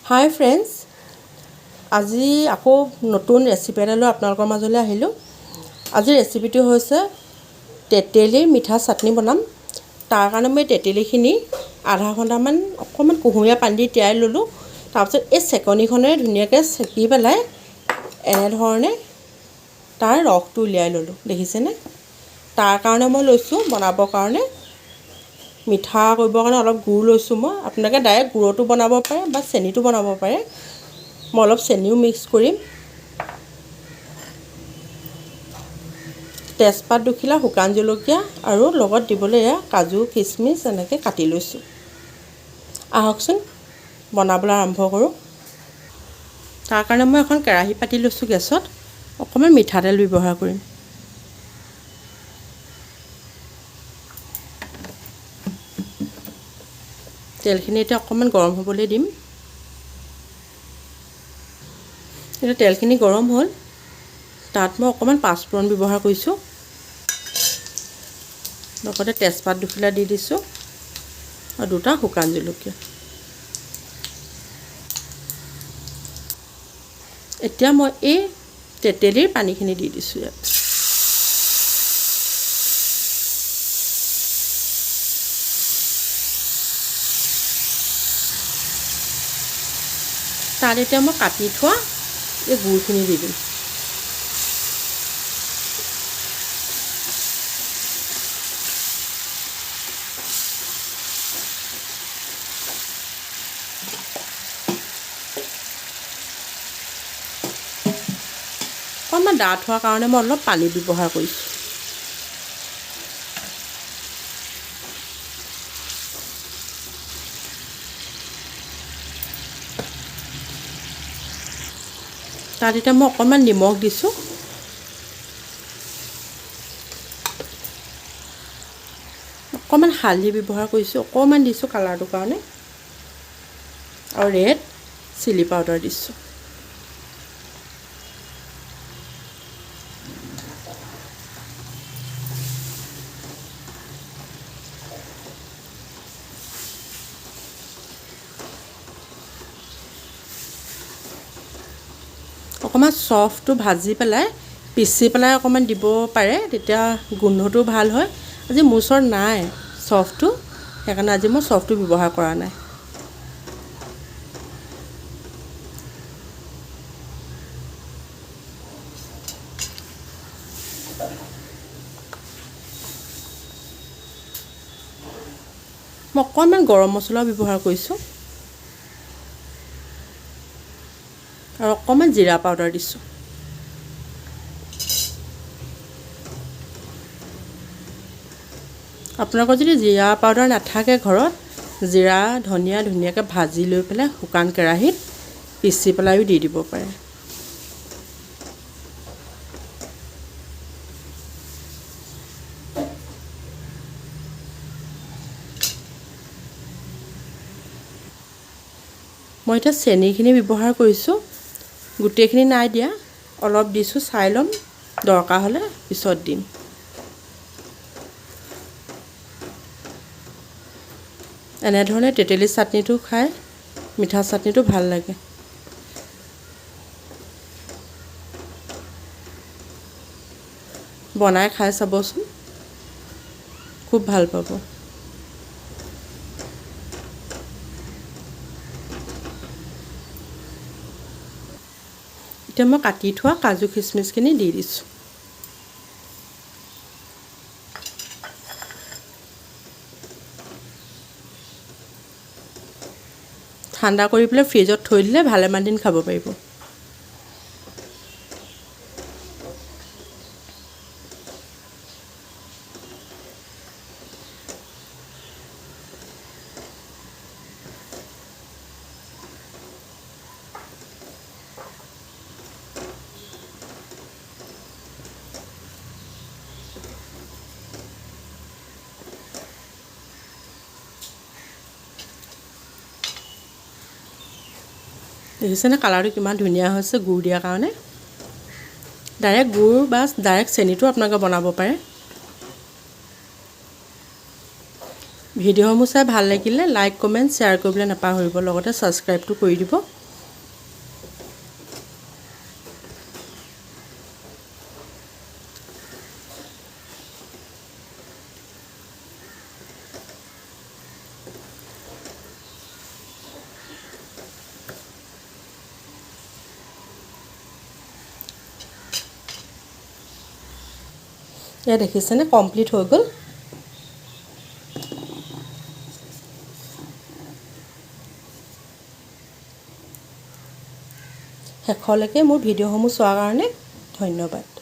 হাই friends, আজি আকৌ নতুন ৰেচিপি এটা লৈ আপোনালোকৰ মাজলৈ আহিলোঁ। আজি ৰেচিপিটো হৈছে তেতেলীৰ মিঠা চাটনি বনাম। তাৰ কাৰণে মই তেতেলীখিনি আধা ঘণ্টামান অকণমান কুহুমীয়া পানী দি তিয়াই ল'লোঁ। তাৰপিছত এই চেকনিখনেৰে ধুনীয়াকৈ চেকি পেলাই এনেধৰণে তাৰ ৰসটো উলিয়াই ল'লোঁ, দেখিছেনে? তাৰ কাৰণে মই লৈছোঁ বনাবৰ কাৰণে মিঠা কৰিবৰ কাৰণে অলপ গুড় লৈছোঁ মই। আপোনালোকে ডাইৰেক্ট গুড়তো বনাব পাৰে বা চেনিতো বনাব পাৰে। মই অলপ চেনিও মিক্স কৰিম। তেজপাত দুখিলা, শুকান জলকীয়া আৰু লগত দিবলৈ এয়া কাজু খিচমিচ এনেকৈ কাটি লৈছোঁ। আহকচোন বনাবলৈ আৰম্ভ কৰোঁ। তাৰ কাৰণে মই এখন কেৰাহী পাতি লৈছোঁ গেছত। অকণমান মিঠাতেল ব্যৱহাৰ কৰিম। তেলখিনি এতিয়া অকণমান গৰম হ'বলৈ দিম। এতিয়া তেলখিনি গৰম হ'ল, তাত মই অকণমান পাঁচফোৰণ ব্যৱহাৰ কৰিছোঁ, লগতে তেজপাত দুখিলা দি দিছোঁ আৰু দুটা শুকান জলকীয়া। এতিয়া মই এই তেতেলীৰ পানীখিনি দি দিছোঁ ইয়াত। তাত এতিয়া মই কাটি থোৱা এই গুড়খিনি দি দিম। অকণমান ডাঠ হোৱাৰ কাৰণে মই অলপ পানী ব্যৱহাৰ কৰিছোঁ। তাত এতিয়া মই অকণমান নিমখ দিছোঁ। অকণমান হালধি ব্যৱহাৰ কৰিছোঁ, অকণমান দিছোঁ কালাৰটোৰ কাৰণে, আৰু ৰেড চিলি পাউডাৰ দিছোঁ। অকণমান চফটো ভাজি পেলাই পিচি পেলাই অকণমান দিব পাৰে, তেতিয়া গোন্ধটো ভাল হয়। আজি মোৰ ওচৰত নাই চফটো, সেইকাৰণে আজি মই চফটো ব্যৱহাৰ কৰা নাই। মই অকণমান গৰম মছলাও ব্যৱহাৰ কৰিছোঁ আৰু অকণমান জিৰা পাউডাৰ দিছোঁ। আপোনালোকৰ যদি জিৰা পাউডাৰ নাথাকে ঘৰত, জিৰা ধনিয়া ধুনীয়াকৈ ভাজি লৈ পেলাই শুকান কেৰাহীত পিচি পেলাইও দি দিব পাৰে। মই এতিয়া চেনিখিনি ব্যৱহাৰ কৰিছোঁ, গোটেইখিনি নাই দিয়া, অলপ দিছোঁ, চাই ল'ম, দৰকাৰ হ'লে পিছত দিম। এনেধৰণে তেতেলী চাটনিটো খাই মিঠা চাটনিটো ভাল লাগে। বনাই খাই চাবচোন, খুব ভাল পাব। এতিয়া মই কাটি থোৱা কাজু খিচমিচখিনি দি দিছোঁ। ঠাণ্ডা কৰি পেলাই ফ্ৰিজত থৈ দিলে ভালেমান দিন খাব পাৰিব। দেখিছেনে কালাৰটো কিমান ধুনীয়া হৈছে গুড় দিয়াৰ কাৰণে। ডাইৰেক্ট গুড় বা ডাইৰেক্ট চেনিটো আপোনালোকে বনাব পাৰে। ভিডিঅ'সমূহ চাই ভাল লাগিলে লাইক, কমেণ্ট, শ্বেয়াৰ কৰিবলৈ নাপাহৰিব, লগতে ছাবস্ক্ৰাইবটো কৰি দিব। এয়া দেখিছেনে, কমপ্লিট হৈ গ'ল। শেষলৈকে মোৰ ভিডিঅ'সমূহ চোৱাৰ কাৰণে ধন্যবাদ।